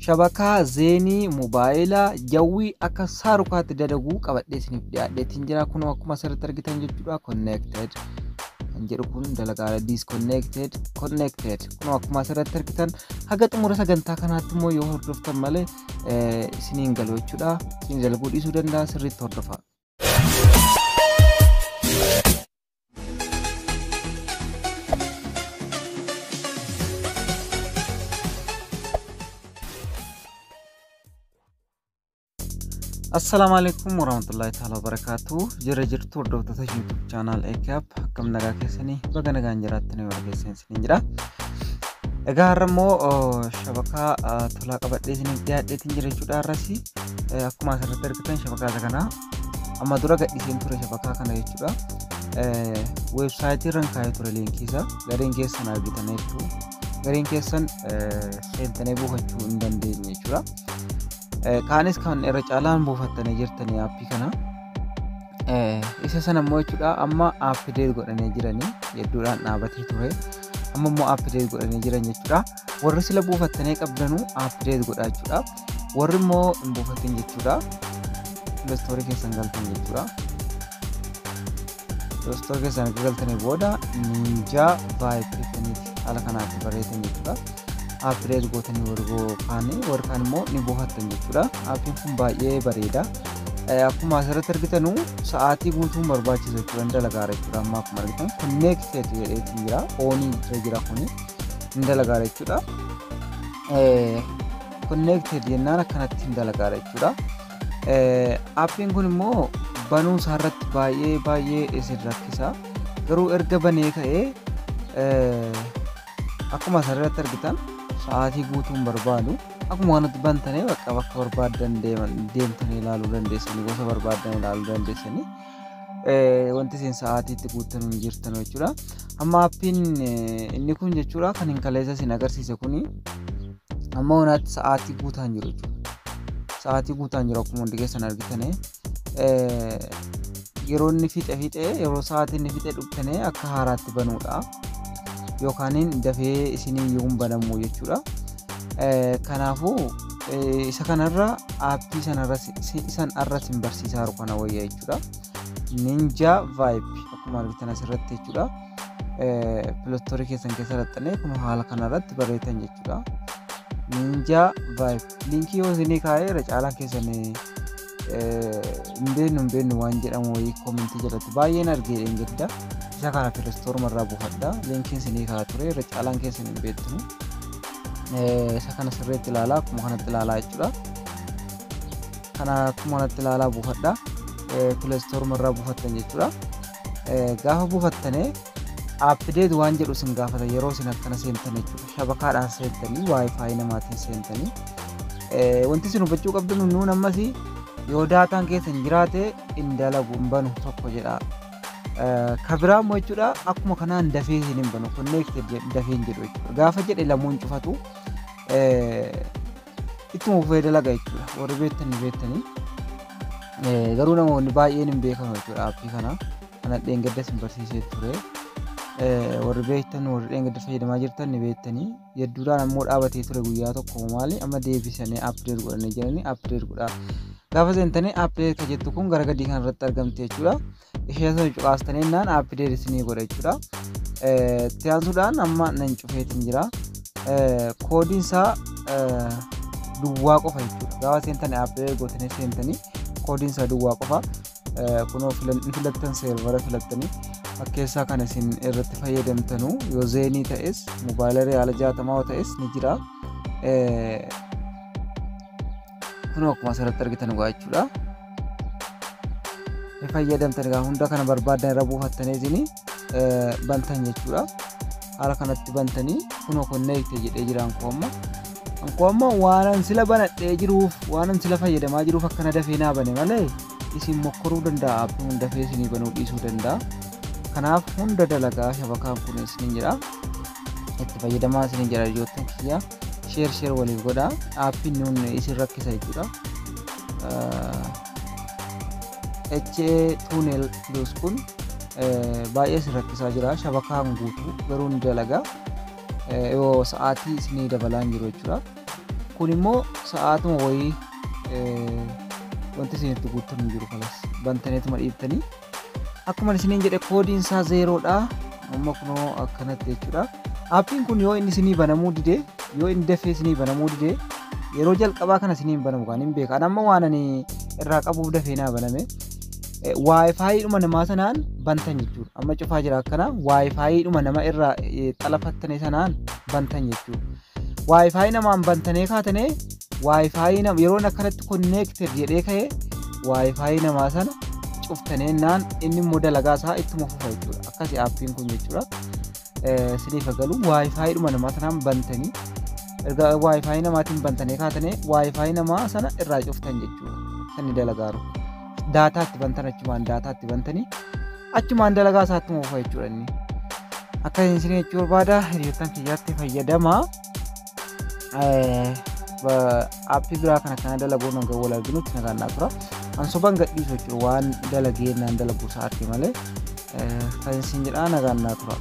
Shabakaa Zeenii mobaayilaa jawwii akka saarukaatti dalaguu qabadhee isiniif dhiyaadheetiin jira. Kunoo akkuma asirratti argitan jechuudha. Connected kan jedhu kun dalagaadha. Disconnected, connected. Kunoo akkuma asirratti argitan haga xumura sagantaa kanaatti immoo yoo hordoftan malee isiniin galu jechuudha. Isin dalaguu dhiisuu danda'a, sirriitti hordofaa. Assalaamu alaikum warahmatullahi ta'ala wabarakaatu. Jira jirtu hordoftoota YouTube channel AKAP, akkam nagaa keessanii? Baga nagaan jiraattanii warra keessan isiniin jira. Egaa har'a immoo shabakaa tolaa qabadhee isiniif dhiyaadheetiin jira jechuudha. Har'as akkuma asirratti argitan shabakaa isa kana amma dura gadhiiseen ture shabakaa kana jechuudha. Weebsaayitii irran kaa'ee ture liinkii isaa, gareen keessan argitaniirtu, gareen keessan seentanii buufachuu hin dandeenye jechuudha. Kaanis kan irra caalaan buufattanii jirtanii aappii kana. Isa sana immoo jechuudha amma update godhanii jiranii, hedduudhaan dhaabatee ture. Amma immoo update godhanii jiran jechuudha. Warri sila buufattanii qabdanuu update godhaa jechuudha. Warri immoo hin buufatin jechuudha. Play Store keessan galtan jechuudha. Play Store keessan erga galtanii booda Ninja Vibe jettaniiti haala kanaatti barreessan jechuudha. Update gootanii warri kaanii, warri kaan immoo ni buufattan jechuudha. Aappiin kun baay'ee bareeda. Akkuma asirratti argitanu sa'aatii guutuun barbaachisu jechuudha. Hin dalagaara jechuudha. Amma akkuma argitan connected jedheetiin jira. Oonii irra jira, kuni hin dalagaara jechuudha. Connected jennaan akkanatti hin dalagaara jechuudha. Aappiin kun immoo banuu isaarratti baay'ee baay'ee isin rakkisa. Garuu erga banee ka'ee akkuma asirratti argitan sa'aatii guutuun barbaadu. Akkuma kanatti bantanii bakka bakka barbaaddan deemtanii ilaaluu dandeessanii, gosa barbaaddan ilaaluu dandeessanii, wanti isin sa'aatiitti guuttan hin jirtan jechuudha. Amma aappiin inni kun jechuudha kan hin kaleessa isin agarsiise kuni amma honaatti sa'aatii guutaan jiru jechuudha. Sa'aatii guutaan jiru akkuma hundi keessan argitanii. Yeroo inni fixe fixe, yeroo sa'aatii inni fixe dhuftanii akka haaraatti banuudha. Yookaan dafee isinii iyyuu hin banamu jechuudha. Kanaafuu isa kanarra aappii sanarra isan arra isin barsiisaa jiru kana wayya jechuudha. Ninja Vibe akkuma argitan asirratti jechuudha. Play Store keessan keessa laxxanee kun haala kanarratti barreessan jechuudha. Ninja Vibe liinkii yoo isinii kaa'ee irra caalaan keessan hin beeknu hin beeknu waan jedhamu wayii koomentii jalatti baay'een argee dheengadda. Isa kana Play Store irraa buufadha. Liinkiin isinii kaa'aa ture, irra caalaan keessan hin beektanu. Isa kana sirriitti ilaalaa, akkuma kanatti ilaalaa jechuudha. Kana akkuma kanatti ilaalaa buufadha. Play Store irraa buufattan jechuudha. Gaafa buufattanii update waan jedhu isin gaafata yeroo isin akkana seentan jechuudha. Shabakaadhaan seentanii, WiFi namaatiin seentanii. Wanti isin hubachuu qabdan nuun ammas yoo daataan keessan jiraate hin dalagu, hin banu tokko jedha. Ka biraa immoo jechuudha akkuma kanaan dafee isin hin banu, connected dafee hin jedhu jechuudha. Gaafa jedhe lamuun cufatu ittuma fufee dalaga jechuudha. Warri beektan ni beektanii. Garuu namoonni baay'een hin beekan jechuudha aappii kana. Kana dheengadda isin barsiisee ture. Warri beektan, warri dheengadda fayyadamaa jirtan ni beektanii. Hedduudhaan ammoo dhaabatee ture guyyaa tokko, maali amma deebisanii update godhanii jiranii, update godhaa. Gaafa seentanii update kan jettu kun gara gadii kanarratti argamti jechuudha. Ishee sana cuqaastanii naan update isinii godha jechuudha. Itti aansuudhaan amma nan cufeetiin jira. Koodiin isaa duwwaa qofa jechuudha. Gaafa seentanii update gootanii seentanii koodiin isaa duwwaa qofa. Kunoo filattan, seervara filattanii fakkeessaa kan isin irratti fayyadamtanu yoo Zeenii ta'es mobaayila riyaala 60 ta'es ni jira. Kunoo akkuma asirratti argitan egaa jechuudha. Fayyadamtan egaa hunda kana barbaaddan irra buufattanii isin bantan jechuudha. Haala kanatti bantanii kunoo connect jedhee jiraan koo amma. Koo amma waanan sila banadhee jiruuf, waanan sila fayyadamaa jiruuf akkana dafee naa bane malee isin mokkoruu danda'a, aappiin kun dafee isinii banuu dhiisuu danda'a. Kanaaf hunda dalagaa shabakaan kun isiniin jedha. Itti fayyadamaa isiniin jedha hiriyoottan kiyya. Share share waliif godha. Aappiin nun isin rakkisa jechuudha. HA Tunnel Plus kun baay'ee isin rakkisaa jira. Shabakaan guutuu garuu ni dalaga. Yoo sa'aatii isinii dabalaa hin jiru jechuudha. Kun immoo sa'aatuma wayii wanti isin itti guuttan hin jiru, kalas bantaneetuma dhiiftanii. Akkuma isiniin jedhe koodiin isaa 0dha. Amma kunoo akkanatti jechuudha. Aappiin kun yoo inni isinii banamuu dide, yoo inni dafee isinii banamuu dide, yeroo jalqabaa kana isinii hin banamu kan hin beekan. Amma waan ani irraa qabuuf dafee naa baname. WiFi dhuma namaa sanaan bantan jechuudha. Amma cufaa jira akkana, WiFi dhuma nama irraa xalafattane sanaan bantan jechuudha. WiFi namaan bantanii kaatanii WiFi nama yeroon akkanatti connected jedhee ka'e WiFi namaa sana cuftanii naan inni immoo dalagaa isaa ittuma fufa jechuudha. Akkasi aappiin kun jechuudha. Isiniif galu, WiFi dhuma namaa sanaan bantanii, erga WiFi namaatiin bantanii kaatanii WiFi namaa sana irraa cuftan jechuudha. Sanni dalagaaru. Data itti bantan, achumaan data itti bantanii achumaan dalagaa isaa ittuma fufa jechuudha inni. Akka isin jechuu barbaada, hiriyoottan kiyyaatti fayyadamaa. Aappii biraa kana kana dalaguu hanga wal arginutti nagaan naa tura. An soban gadhiisu jechuudha, waan dalagee naan dalaguu isaa arge malee. Kan isin jedhaa, nagaan naa tura.